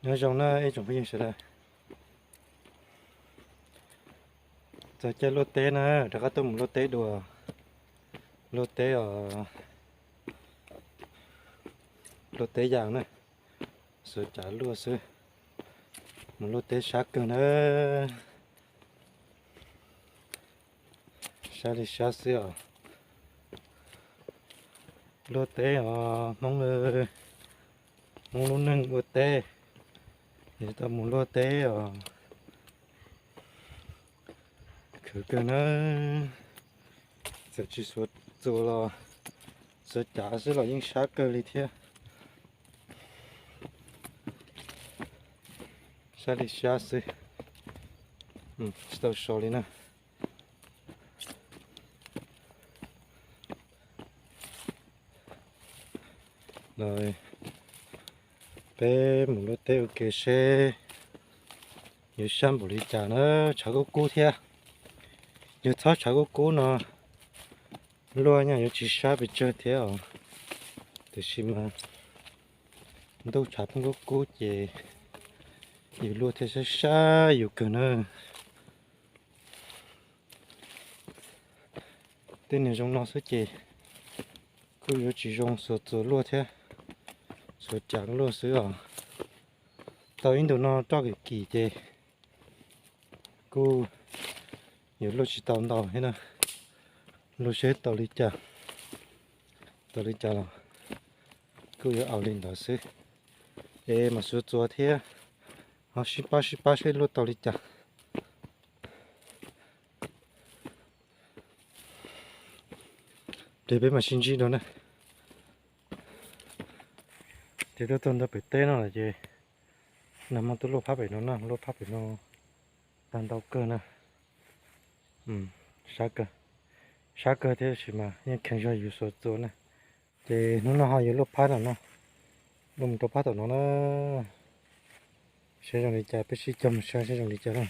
Nyob zoo na ib tsoom phooj ywg sawv daws. Txog caij luaj teb na, rov qab tuaj mus luaj teb dua. Luaj teb os, luaj teb yas na, xuas cav luaj xwb. Mus luaj teb sab kawg na, sab li sab xwb os. Luaj teb os Hmoob, Hmoob lub neej ua teb, es tau mus luaj teb os. Khwv kawg na, txawm tsis xuas txuas los xuas cav xwb los yeej sab kawg li thiab. Sab li sab xwb, tsis tau so li na. Los peb mus luaj teb ua ke seb yuav sab npaum li cas na. Tshav kub kub thiab, yog txhob tshav kub kub no luaj nyaj yuav tsis sab pes tsawg thiab os. Tiam sis mas ntuj tshav pheej kub kub ces yus luaj thiaj sab sab yus kawg na. Tej niag zoo no xwb ces kuj yuav tsis zoo xuas txuas luaj thiab, xuas cav luaj xwb os. Tau ib ntu no roj kim kim ces kuj yuav luaj tsis tau ntau thiab na. Luaj seb tau li cas, tau li cas los kuj yuav aus li ntawd xwb. Es mam xuas txuas thiab ho sib pab sib pab seb luaj tau li cas. Ces peb mam sib ntsib dua na. Ces tuaj txog ntua pem teb no lawm ces nag hmo tuaj luaj phab pem no na, luaj phab pem no tag ntau kawg na. Sab kawg, sab kawg thiab tab sis mas yeej kheev zog yus xuas txuas na. Ces hnub no ho yuav luaj phab no no, luaj mus rau phab tom no na. Saib zoo li cas, peb sib cog mus saib saib zoo li cas na.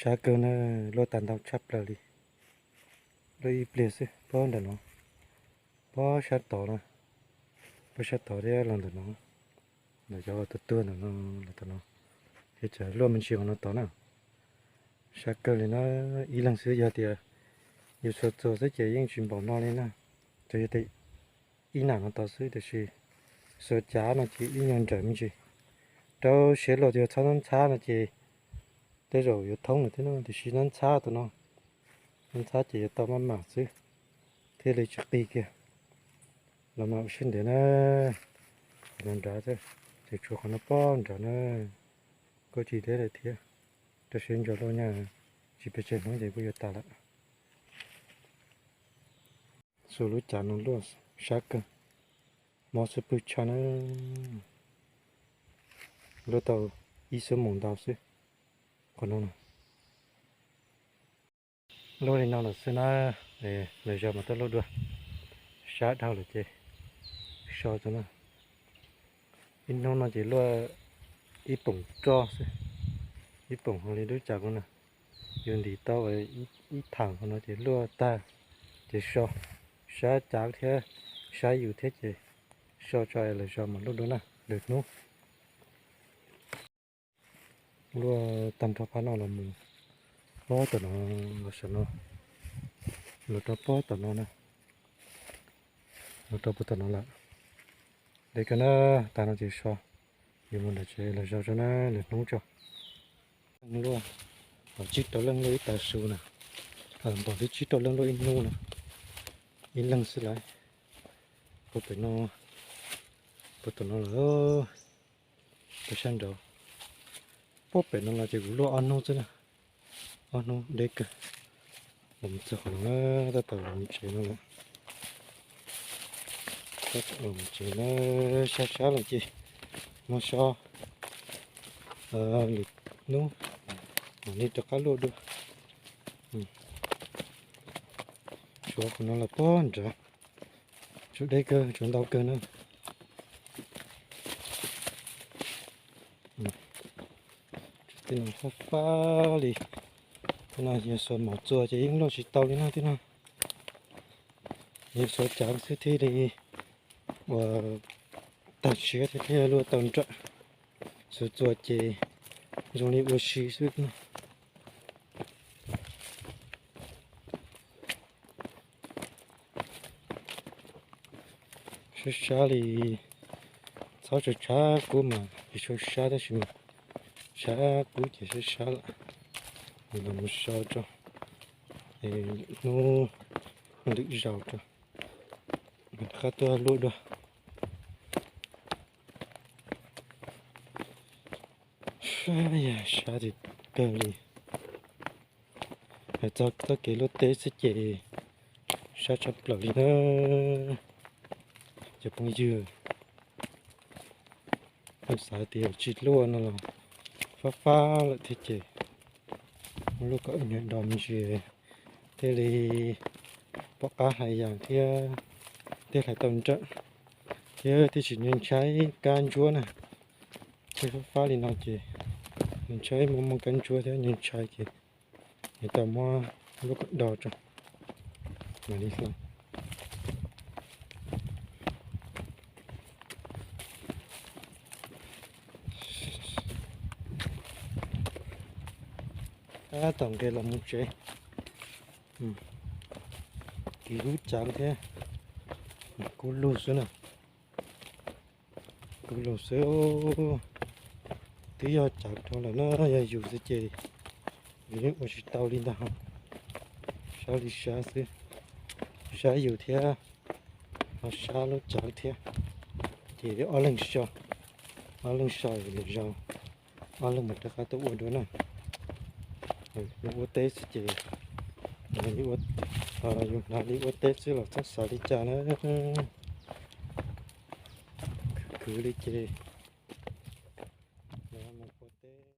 Sab kawg na, luaj tag ntau tshaj plaws li. Luaj ib pliag xwb, pob nram no, pob sab tod na, pob sab tod thiab los ntawm no, ntawm cov tuag tuag ntawm no, los tom no, thiab tseem luaj me ntsis qhov no tod na. Sab kawg li na, ib leeg xwb yog tias yus xuas txuas xwb ces yeej tsis npaum no li na. Tsuas yog tias ib nam no tod xwb tiam sis xuas cav no ces ib nyuag nrawm me ntsis. Rau siab luag tias txhob ntxhab ntxhab no ces tej zaum yuav thoob lawm thiab no, tiam sis ntxhab ntxhab tus no, ntxhab ntxhab ces yuav tau maj mam xwb thiaj li tsis qig kiag. Los mas ua siab ntev na, qhov no nrad xwb, ces tshuav qhov no pob nrad na, kuj tsis deb lawm thiab. Rau siab ntso luaj nyaj, tsis pes tsawg hnub ces kuj yuav tas lawm. Xuas lub cav no luaj sab kawg, mob xwb pwg tshaj na. Luaj tau ib xuab moos ntau xwb, qhov no na. Luaj li no lawm xwb na, lwm zaus mas tuaj luaj dua. Sab dhau lawm ces so tso na. Ib hnub no ces luaj ib poom roj xwb, ib poom hauv li lub cav no na. Yus ntim tau ib thaam hauv no ces luaj tag ces so, sab cav thiab sab yus thiab ces so tso es lwm zaus mam luaj dua na, lwm hnub. Luaj tag nrho phab no los mus pob tom no, los saum no, los rau pob tom no na, los rau pob tom no lawm. Deb kawg na, tag no ces so, yuav mus nram tsev lwm zaus tso na, lwm hnub tso. Leej luaj, tsib rau leej luaj ib tav su na, npaum li tsib rau leej luaj ib hnub na, ib leeg xwb lawm. Puag pem no, puag tom no lawm, puag sab nraud. Puag pem no los ces kuv luaj ob hnub xwb na, ob hnub deb kawg. Los mus txog qhov no na, tab tom los mus tsev no lawm. Tab tom los mus tsev na, sab sab lawm ces no so, lwm hnub mam li rov qab luaj dua. Tshuav qhov no los puag nrad, tshuav deb kawg, tshuav ntau kawg na. Tej no fab fab li, tej no yog xuas maum txuas ces yeej luaj tsis tau li na tej no. Yog xuas cav xwb thiaj li ua tag siab thiab thiaj luaj tau nrawm. Xuas txuas ces zoo li ua si xwb no. Sab sab li, txhob tso tshav kub mas tsis tshua sab tab sis mas tshav kub ces sab sab lawm. Los mus so tso, hnub lwm zaus tso, rov qab tuaj luaj dua. Sab tiag kawg li. Hais txog txoj kev luaj teb xwb ces sab tshaj plaws li na. Cov phooj ywg, xav tias tsis luaj no los fab fab lawm thiab ces luaj kom nyuag do me ntsis thiaj li pom qab hais yas thiab, thiaj hlais tau nrawm thiab thiaj tsis ntshai kab ntsuab na. Tsheb fab fab li no ces ntshai muaj muaj kab ntsuab thiab ntshai ces yuav tau muab lub kom do tso mam li hla. Tab tom nqes los mus tsev, kis lub cav thiab, kub lug xwb na. Kub lug xwb, twb yog cav dhau lawm na, yog yus xwb ces yus yeej ua tsis tau li ntag. Sab li sab xwb, sab yus thiab, ho sab lub cav thiab, ces ob leeg so, ob leeg so lwm zaus ob leeg mam rov qab tuaj ua dua na. Yus ua teb xwb ces, yus hnav li ua teb xwb los txhob xav li cas na. Khwv li ces